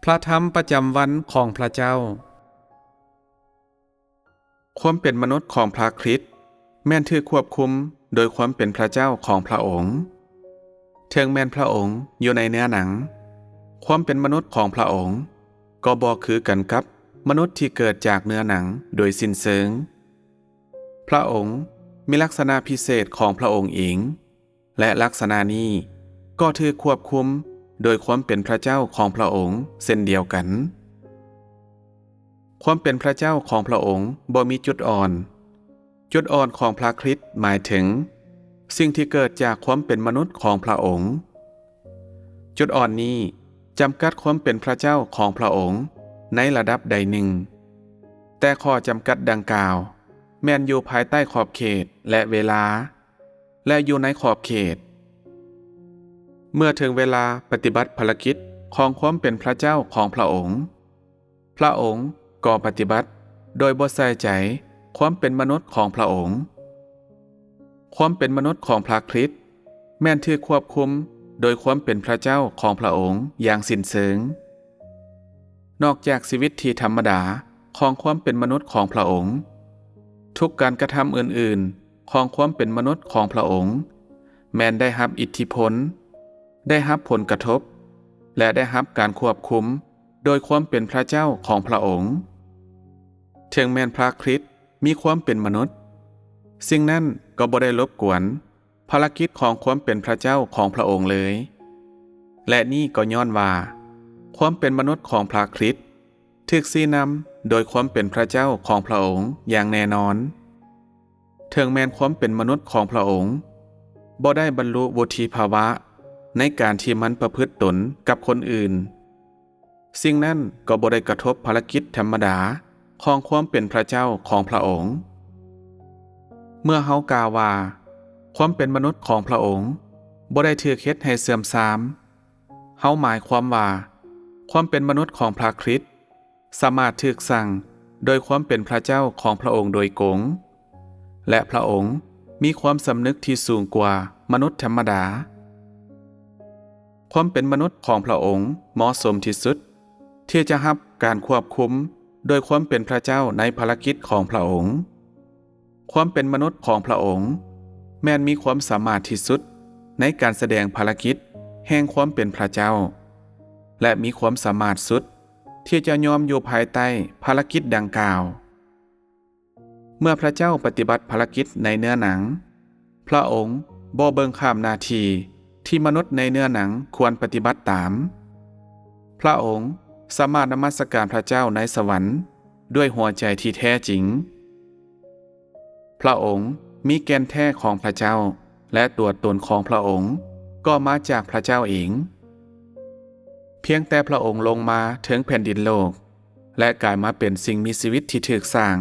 ພະທຳປະຈຳວັນຂອງພະເຈົ້າ. ຄວາມເປັນມະນຸດຂອງພະຄຣິດແມ່ນຖືກຄວບຄຸມໂດຍຄວາມເປັນພະເຈົ້າຂອງພະອົງ. ເຖິງແມ່ນພະອົງຢູ່ໃນເນື້ອໜັງ, ຄວາມເປັນມະນຸດຂອງພະອົງກໍບໍ່ຄືກັນກັບມະນຸດທີ່ເກີດຈາກເນື້ອໜັງໂດຍສິ້ນເຊີງ. ພະອົງມີລັກສະນະພິເສດຂອງພະອົງເອງ, ແລະ ລັກສະນະນີ້ກໍຖືກຄວບຄຸມໂດຍຄວາມເປັນພະເຈົ້າຂອງພະອົງເຊັ່ນດຽວກັນ. ຄວາມເປັນພະເຈົ້າຂອງພະອົງບໍ່ມີຈຸດອ່ອນ. ຈຸດອ່ອນຂອງພະຄຣິດໝາຍເຖິງສິ່ງທີ່ເກີດຈາກຄວາມເປັນມະນຸດຂອງພະອົງ. ຈຸດອ່ອນນີ້ຈຳກັດຄວາມເປັນພະເຈົ້າຂອງພະອົງໃນລະດັບໃດໜຶ່ງ, ແຕ່ຂໍ້ຈຳກັດດັ່ງກ່າວແມ່ນຢູ່ພາຍໃຕ້ຂອບເຂດ ແລະ ເວລາ ແລະ ຢູ່ໃນຂອບເຂດ. ເມື່ອເຖິງເວລາປະຕິບັດພາລະກິດຂອງຄວາມເປັນພະເຈົ້າຂອງພະອົງ, ພະອົງກໍປະຕິບັດໂດຍບໍ່ໃສ່ໃຈຄວາມເປັນມະນຸດຂອງພະອົງ. ຄວາມເປັນມະນຸດຂອງພະຄຣິດແມ່ນຖືກຄວບຄຸມໂດຍຄວາມເປັນພະເຈົ້າຂອງພະອົງຢ່າງສິ້ນເຊີງ. ນອກຈາກຊີວິດທີ່ທຳມະດາຂອງຄວາມເປັນມະນຸດຂອງພະອົງ, ທຸກການກະທຳອື່ນໆຂອງຄວາມເປັນມະນຸດຂອງພະອົງແມ່ນໄດ້ຮັບອິດທິພົນ, ໄດ້ຮັບຜົນກະທົບ ແລະ ໄດ້ຮັບການຄວບຄຸມໂດຍຄວາມເປັນພະເຈົ້າຂອງພະອົງ. ເຖິງແມ່ນພະຄຣິດມີຄວາມເປັນມະນຸດ, ສິ່ງນັ້ນກໍບໍ່ໄດ້ລົບກວນ ພາລະກິດຂອງຄວາມເປັນພະເຈົ້າຂອງພະອົງເລີຍ. ແລະ ນີ້ກໍຍ້ອນວ່າຄວາມເປັນມະນຸດຂອງພະຄຣິດຖືກຊີ້ນຳໂດຍຄວາມເປັນພະເຈົ້າຂອງພະອົງຢ່າງແນ່ນອນ. ເຖິງແມ່ນຄວາມເປັນມະນຸດຂອງພະອົງບໍ່ໄດ້ບັນລຸວຸດທິພາວະໃນການທີ່ມັນປະພຶດຕົນກັບຄົນອື່ນ, ສິ່ງນັ້ນກໍບໍ່ໄດ້ກະທົບພາລະກິດທຳມະດາຂອງຄວາມເປັນພະເຈົ້າຂອງພະອົງ. ເມື່ອເຮົາກ່າວວ່າຄວາມເປັນມະນຸດຂອງພະອົງບໍ່ໄດ້ຖືກເຮັດໃຫ້ເສື່ອມຊາມ, ເຮົາໝາຍຄວາມວ່າຄວາມເປັນມະນຸດຂອງພະຄຣິດສາມາດຖືກສ້າງໂດຍຄວາມເປັນພະເຈົ້າຂອງພະອົງໂດຍກົງ. ແລະ ພະອົງມີຄວາມສຳນຶກທີ່ສູງກວ່າມະນຸດທຳມະດາ. ຄວາມເປັນມະນຸດຂອງພະອົງເໝາະສົມທີ່ສຸດທີ່ຈະຮັບການຄວບຄຸມໂດຍຄວາມເປັນພະເຈົ້າໃນພາລະກິດຂອງພະອົງ. ຄວາມເປັນມະນຸດຂອງພະອົງແມ່ນມີຄວາມສາມາດທີ່ສຸດໃນການສະແດງພາລະກິດແຫ່ງຄວາມເປັນພະເຈົ້າ ແລະ ມີຄວາມສາມາດສຸດທີ່ຈະຍອມຢູ່ພາຍໃຕ້ພາລະກິດດັ່ງກ່າວ. ເມື່ອພະເຈົ້າປະຕິບັດພາລະກິດໃນເນື້ອໜັງ, ພະອົງບໍ່ເບິ່ງຂ້າມໜ້າທີ່ທີ່ມະນຸດໃນເນື້ອໜັງຄວນປະຕິບັດຕາມ. ພະອົງສາມາດນະມັດສະການພະເຈົ້າໃນສະຫວັນດ້ວຍຫົວໃຈທີ່ແທ້ຈິງ. ພະອົງມີແກ່ນແທ້ຂອງພະເຈົ້າ ແລະ ຕົວຕົນຂອງພະອົງກໍມາຈາກພະເຈົ້າເອງ. ພຽງແຕ່ພະອົງລົງມາເຖິງແຜ່ນດິນໂລກ ແລະ ກາຍມາເປັນສິ່ງມີຊີວິດທີ່ຖືກສ້າງ,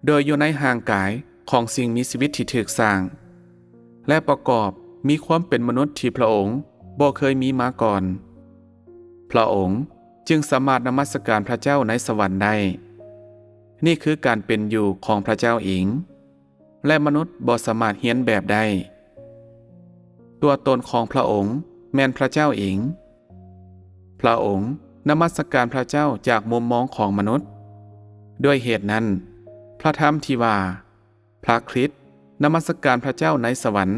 ໂດຍຢູ່ໃນຮ່າງກາຍຂອງສິ່ງມີຊີວິດທີ່ຖືກສ້າງ ແລະ ປະກອບມີຄວາມເປັນມະນຸດທີ່ພະອົງບໍ່ເຄີຍມີມາກ່ອນ, ພະອົງຈຶ່ງສາມາດນະມັດສະການພະເຈົ້າໃນສະຫວັນໄດ້. ນີ້ຄືການເປັນຢູ່ຂອງພະເຈົ້າເອງ. ແລະ ມະນຸດບໍ່ສາມາດຮຽນແບບໄດ້. ຕົວຕົນຂອງພະອົງແມ່ນພະເຈົ້າເອງ. ພະອົງນະມັດສະການພະເຈົ້າຈາກມຸມມອງຂອງມະນຸດ. ດ້ວຍເຫດນັ້ນ, ພະທຳທີ່ວ່າພະຄຣິດນະມັດສະການພະເຈົ້າໃນສະຫວັນ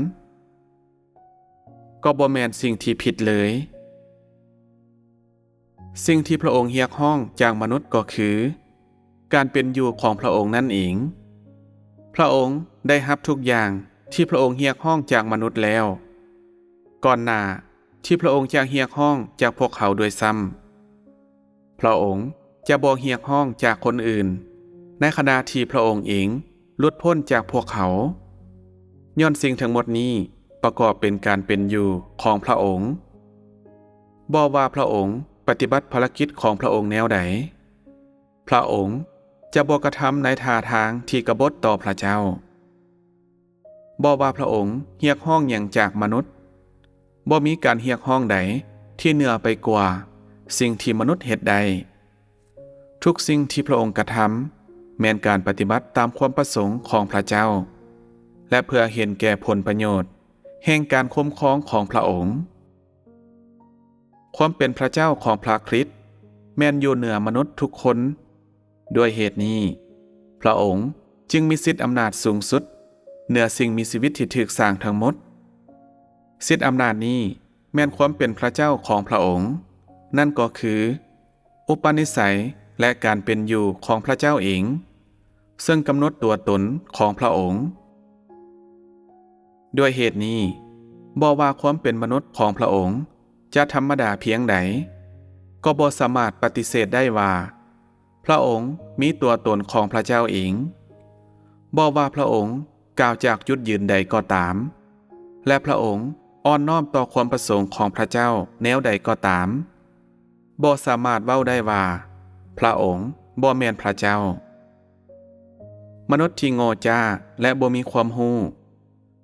ກໍບໍ່ແມ່ນສິ່ງທີ່ຜິດເລີຍ. ສິ່ງທີ່ພະອົງຮຽກຮ້ອງຈາກມະນຸດກໍຄືການເປັນຢູ່ຂອງພະອົງນັ້ນເອງ. ພະອົງໄດ້ຮັບທຸກຢ່າງທີ່ພະອົງຮຽກຮ້ອງຈາກມະນຸດແລ້ວ ກ່ອນໜ້າທີ່ພະອົງຈະຮຽກຮ້ອງຈາກພວກເຂົາດ້ວຍຊ້ຳ. ພະອົງຈະບໍ່ຮຽກຮ້ອງຈາກຄົນອື່ນ ໃນຂະນະທີ່ພະອົງເອງ ຫຼຸດພົ້ນຈາກພວກເຂົາ, ຍ້ອນສິ່ງທັງໝົດນີ້ປະກອບເປັນການເປັນຢູ່ຂອງພະອົງ. ບໍ່ວ່າພະອົງປະຕິບັດພາລະກິດຂອງພະອົງແນວໃດ, ພະອົງຈະບໍ່ກະທຳໃນທ່າທາງທີ່ກະບົດຕໍ່ພະເຈົ້າ. ບໍ່ວ່າພະອົງຮຽກຮ້ອງຫຍັງຈາກມະນຸດ, ບໍ່ມີການຮຽກຮ້ອງໃດທີ່ເໜືອໄປກວ່າສິ່ງທີ່ມະນຸດເຮັດໄດ້. ທຸກສິ່ງທີ່ພະອົງກະທຳ ແມ່ນການປະຕິບັດຕາມຄວາມປະສົງຂອງພະເຈົ້າ ແລະ ເພື່ອເຫັນແກ່ຜົນປະໂຫຍດແຫ່ງການຄຸ້ມຄອງຂອງພະອົງ. ຄວາມເປັນພະເຈົ້າຂອງພະຄຣິດ ແມ່ນຢູ່ເໜືອມະນຸດທຸກຄົນ. ດ້ວຍເຫດນີ້, ພຣະອົງຈຶ່ງມີສິດອຳນາດສູງສຸດເໜືອສິ່ງມີຊີວິດທີ່ຖືກສ້າງທັງໝົດ. ສິດອຳນາດນີ້ແມ່ນຄວາມເປັນພຣະເຈົ້າຂອງພຣະອົງ, ນັ້ນກໍຄື ອຸປະນິໄສ ແລະ ການເປັນຢູ່ຂອງພຣະເຈົ້າເອງ, ເຊິ່ງກຳນົດຕົວຕົນຂອງພຣະອົງ. ດ້ວຍເຫດນີ້, ບໍ່ວ່າຄວາມເປັນມະນຸດຂອງພຣະອົງຈະທຳມະດາພຽງໃດ, ກໍບໍ່ສາມາດປະຕິເສດໄດ້ວ່າ ພຣະອົງມີຕົວຕົນຂອງພຣະເຈົ້າເອງ. ບໍ່ວ່າພຣະອົງກ່າວຈາກຈຸດຢືນໃດກໍຕາມ, ແລະ ພຣະອົງອ່ອນນ້ອມຕໍ່ຄວາມປະສົງຂອງພຣະເຈົ້າແນວໃດກໍຕາມ, ບໍ່ສາມາດເວົ້າໄດ້ວ່າ ພຣະອົງບໍ່ແມ່ນພຣະເຈົ້າ. ມະນຸດທີ່ໂງ່ຈ້າ ແລະ ບໍ່ມີຄວາມຮູ້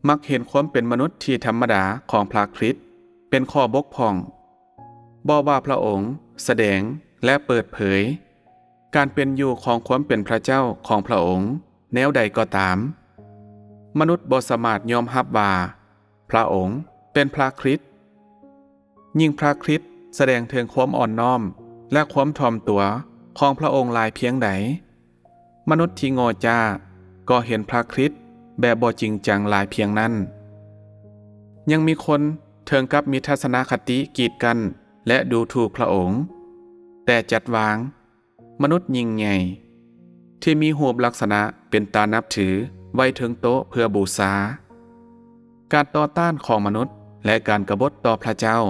ມັກເຫັນຄວາມເປັນມະນຸດທີ່ທຳມະດາຂອງພຣະຄຣິດເປັນຂໍ້ບົກຜ່ອງ. ບໍ່ວ່າພຣະອົງສະແດງ ແລະ ເປີດເຜີຍການເປັນຢູ່ຂອງຄວາມເປັນພຣະເຈົ້າຂອງພຣະອົງແນວໃດກໍຕາມ, ມະນຸດບໍ່ສາມາດຍອມຮັບວ່າພຣະອົງເປັນພຣະຄຣິດ. ຍິ່ງພຣະຄຣິດສະແດງເຖິງຄວາມອ່ອນນ້ອມ ແລະ ຄວາມຖ່ອມຕົວຂອງພຣະອົງຫຼາຍພຽງໃດ, ມະນຸດທີ່ໂງ່ຈ້າກໍເຫັນພຣະຄຣິດແບບບໍ່ຈິງຈັງຫຼາຍພຽງນັ້ນ. ຍັງມີຄົນເຖິງກັບມີທັດສະນະຄະຕິກີດກັ້ນ ແລະ ດູຖູກພຣະອົງ, ແຕ່ຈັດວາງມະນຸດຍິ່ງໃຫຍ່ ທີ່ມີຮູບລັກສະນະເປັນຕານັບຖືໄວ້ເທິງໂຕະເພື່ອບູຊາ. ການຕໍ່ຕ້ານຂອງມະນຸດ ແລະ ການກະບົດຕໍ່ພຣະເຈົ້າ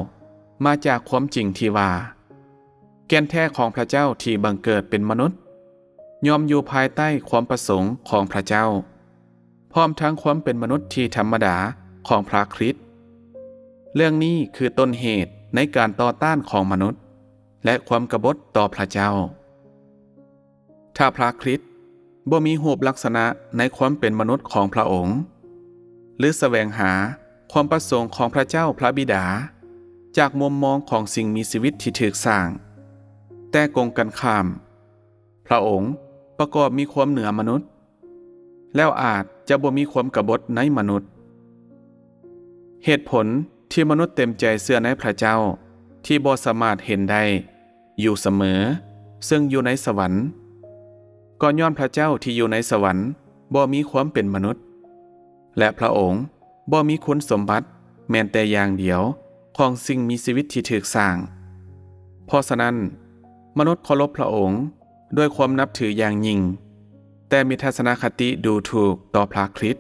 ມາຈາກຄວາມຈິງທີ່ວ່າ ແກ່ນແທ້ຂອງພຣະເຈົ້າທີ່ບັງເກີດເປັນມະນຸດ ຍ່ອມຢູ່ພາຍໃຕ້ຄວາມປະສົງຂອງພຣະເຈົ້າ, ພ້ອມທັງຄວາມເປັນມະນຸດທີ່ທຳມະດາຂອງພຣະຄຣິດ. ເລື່ອງນີ້ຄືຕົ້ນເຫດໃນການຕໍ່ຕ້ານຂອງມະນຸດ ແລະ ຄວາມກະບົດຕໍ່ພຣະເຈົ້າ. ຖ້າພຣະຄຣິດບໍ່ມີຮູບລັກສະນະໃນຄວາມເປັນມະນຸດຂອງພຣະອົງ ຫຼື ສະແຫວງຫາຄວາມປະສົງຂອງພຣະເຈົ້າພຣະບິດາຈາກມຸມມອງຂອງສິ່ງມີຊີວິດທີ່ຖືກສ້າງ, ແຕ່ກົງກັນຂ້າມ, ພຣະອົງປະກອບມີຄວາມເໜືອມະນຸດ ແລ້ວອາດຈະບໍ່ມີຄວາມກະບົດໃນມະນຸດ. ເຫດຜົນທີ່ມະນຸດເຕັມໃຈເຊື່ອໃນພຣະເຈົ້າທີ່ບໍ່ສາມາດເຫັນໄດ້ຢູ່ສະເໝີເຊິ່ງຢູ່ໃນສະຫວັນ ກໍຍ້ອນພຣະເຈົ້າທີ່ຢູ່ໃນສະຫວັນບໍ່ມີຄວາມເປັນມະນຸດ ແລະ ພຣະອົງບໍ່ມີຄຸນສົມບັດແມ່ນແຕ່ຢ່າງດຽວຂອງສິ່ງມີຊີວິດທີ່ຖືກສ້າງ. ເພາະສະນັ້ນ, ມະນຸດເຄົາລົບພຣະອົງດ້ວຍຄວາມນັບຖືຢ່າງຍິ່ງ, ແຕ່ມີທັດສະນະຄະຕິດູຖູກຕໍ່ພຣະຄຣິດ